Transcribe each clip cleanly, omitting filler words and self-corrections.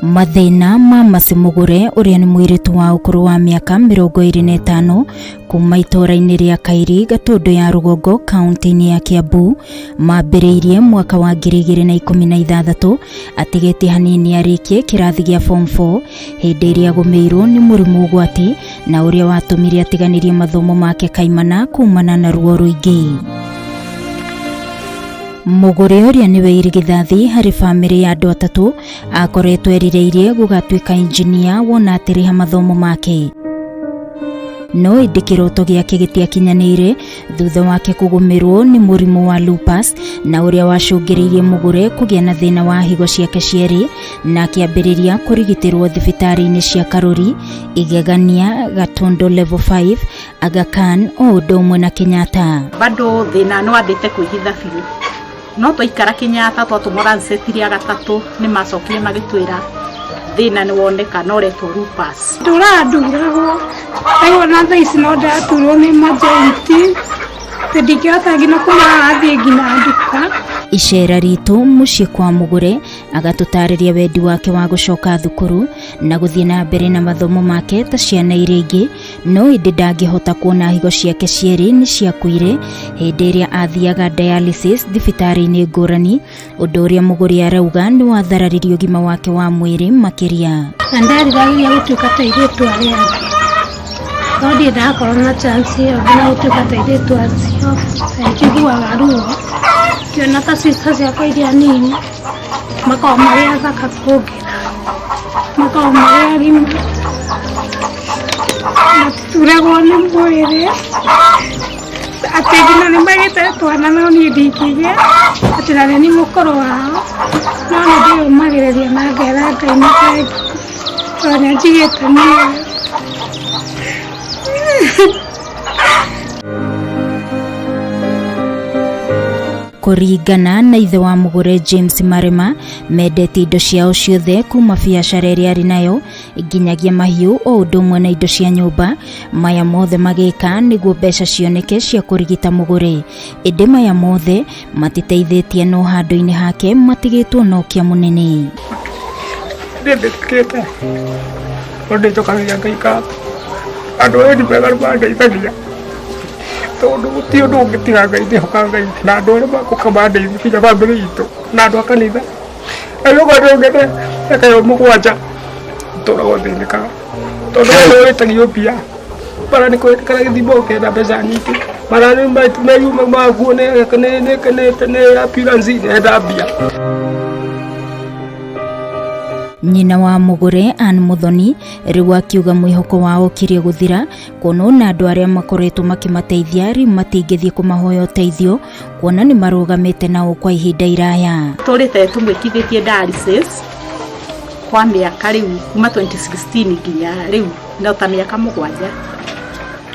Mathĩna ma Mercy Mũgũre ũrĩa nĩ mũirĩtu wa ũkũrũ wa mĩaka 25 kuma itũũra-inĩ rĩa Kairi Gatũndũ ya Rũgongo kaunti-inĩ ya Kiambu mambĩrĩirie mwaka wa 2016 atigĩtie hanini arĩkie kĩrathi gĩa form 4 hĩndĩ ĩrĩa agũmĩirwo nĩ mũrimũ ũgwati na ũrĩa watũmire atiganĩrie mathomo make kaimana kumana na ruo rũingĩ. Mũgũre ũrĩa nĩwe irigithathi harĩ bamĩrĩ ya andũ atatũ akoretwo erirĩirie gũgatuĩka injinia wona atĩrĩha mathomo make. No ĩndĩ kĩroto gĩake gĩtiakinyanĩire thutha wake kũgũmĩrwo nĩ mũrimũ wa lupus na ũrĩa wacũngĩrĩirie Mũgũre kũgĩa na thĩna wa higo ciake cierĩ na akĩambĩrĩria kũrigitĩrwo thibitarĩ-inĩ cia Karuri, Igegania, Gatondo Level 5, Aga Khan o ũndũ ũmwe na Kenyatta. Bado thĩna nĩ wambĩte kwĩhitha biũ, no twaikara Kenyatta twatũmwo Lancet rĩa gatatũ nĩ macokire magĩtwĩra thĩna nĩ woneka na ũretwo lupus. Ndũraga nduragwo rĩu ona thaa ici no ndaturwo nĩ majointi ndingĩhota nginya kuma haha thiĩ nginya nduka. Icera ritũ mũciĩ kwa Mũgũre agatũtarĩria wendi wake wa gũcoka thukuru na gũthiĩ na mbere na mathomo make ta ciana iria ingĩ, no ĩndĩ ndangĩhota kuona higo ciake cierĩ nĩ ciakuire hĩndĩ ĩrĩa athiaga dialysis thibitarĩ-inĩ ngũrani, ũndũ ũrĩa Mũgũre arauga nĩ wathararirie ũgima wake wa mwĩrĩ makĩria. Na nderiragĩria gũtuĩka ta airĩtu arĩa angĩ, no ndirĩ ndakorwo na chance ĩyo nginya gũtuĩka ta airĩtu acio. Na njiguaga ruo ngĩona ta sister ciakwa iria nini makoragwo marĩ athaka kũngĩra, makoragwo marĩ agima, matituragwo nĩ mwĩrĩ, atĩ nginya nĩ magĩte twana no niĩ ndingĩgĩa, atĩ na nĩ niĩ mũkũrũ wao, no nĩ ndĩyũmagĩrĩria na ngera Ngai nĩ thengiũ tondũ nĩ anjigĩte muoyo. Kũringana na ithe wa Mũgũre James Marema, mendete indo ciao ciothe kuma biacara ĩrĩa arĩ nayo nginyagia mahiũ o ũndũ ũmwe na indo cia nyũmba. Maya mothe magĩka nĩguo mbeca cioneke cia kũrigita Mũgũre, ĩndĩ maya mothe matiteithĩtie no handũ-inĩ hake matigĩtwo na ũkĩa mũnene. Nĩndĩkĩte no ndĩnjokagia Ngai ngatho, andũ aya nĩ mega nĩ mandeithagia tondũ gũtirĩ ũndũ ũngĩ tiga Ngai, ndĩhokaga Ngai na andũ arĩa magũka mandeithie nginya bamĩrĩ itũ na andũ a kanitha. Na rĩu okorwo ndũngĩte mĩaka ĩyo 7 ndũraga ũthĩnĩkaga tondũ we nĩ wĩtagio mbia mara nĩ kwendekana gĩthimo ũkenda mbeca nyingĩ mara nĩ meyuma maguo nĩ ambulance nenda mbia. Nyina wa Mũgũre Ann Muthoni rĩu akiuga mwĩhoko wao ũkirie gũthira kuona ona andũ arĩa makoretwo makĩmateithia rĩu matingĩthiĩ kũmahoya ũteithio kuona nĩ marũgamĩte nao kwa ihinda iraya. Tũrĩte tũmwĩkithĩtie dialysis kwa mĩaka rĩu kuma 2016 nginya rĩu no ta mĩaka 7.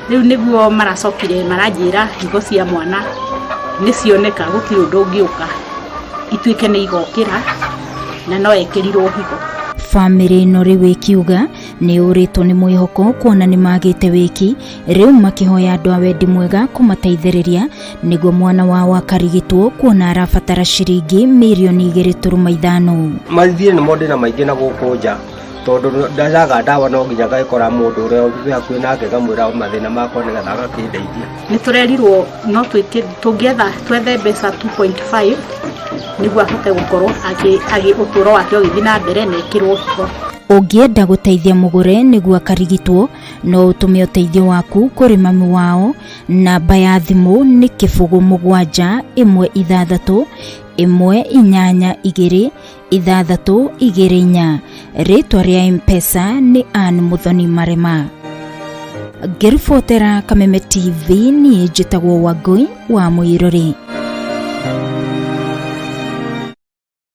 Rĩu nĩguo maracokire maranjĩra higo cia mwana nĩ cioneka gũtirĩ ũndũ ũngĩũka ituĩke nĩ igokĩra na no ekĩrirwo higo. Bamĩrĩ ĩno rĩu ĩkiuga nĩ yũrĩtwo nĩ mwĩhoko kuona nĩ magĩte wĩki, rĩu makĩhoya andũ a wendi mwega kũmateithĩrĩria nĩguo mwana wao akarigitwo kuona arabatara ciringi mirioni 2.5. Mathiĩ nĩmo ndĩna maingĩ na gũkũ nja tondũ ndaga ndawa no nginya ngagĩkora mũndũ ũrĩa wĩ hakuhĩ nake ngamwĩra mathĩna makwa nĩgetha agakĩndeithia. Nĩ tũrerirwo no twĩke tũngĩetha twethe mbeca 2.5 nĩguo ahote gũkorwo agĩ ũtũro wake ũgĩthiĩ na mbere na ekĩrwo higo. Ũngĩenda gũteithia Mũgũre nĩguo akarigitwo, no ũtũme ũteithio waku kũrĩ mami wao. Namba ya thimũ nĩ 0 7 1 6 1 8 2 6 2 4. Rĩtwa rĩa M-Pesa nĩ Ann Muthoni Marema. Ngĩribotera Kameme TV, niĩ njĩtagwo Wangũi wa Mũirũrĩ.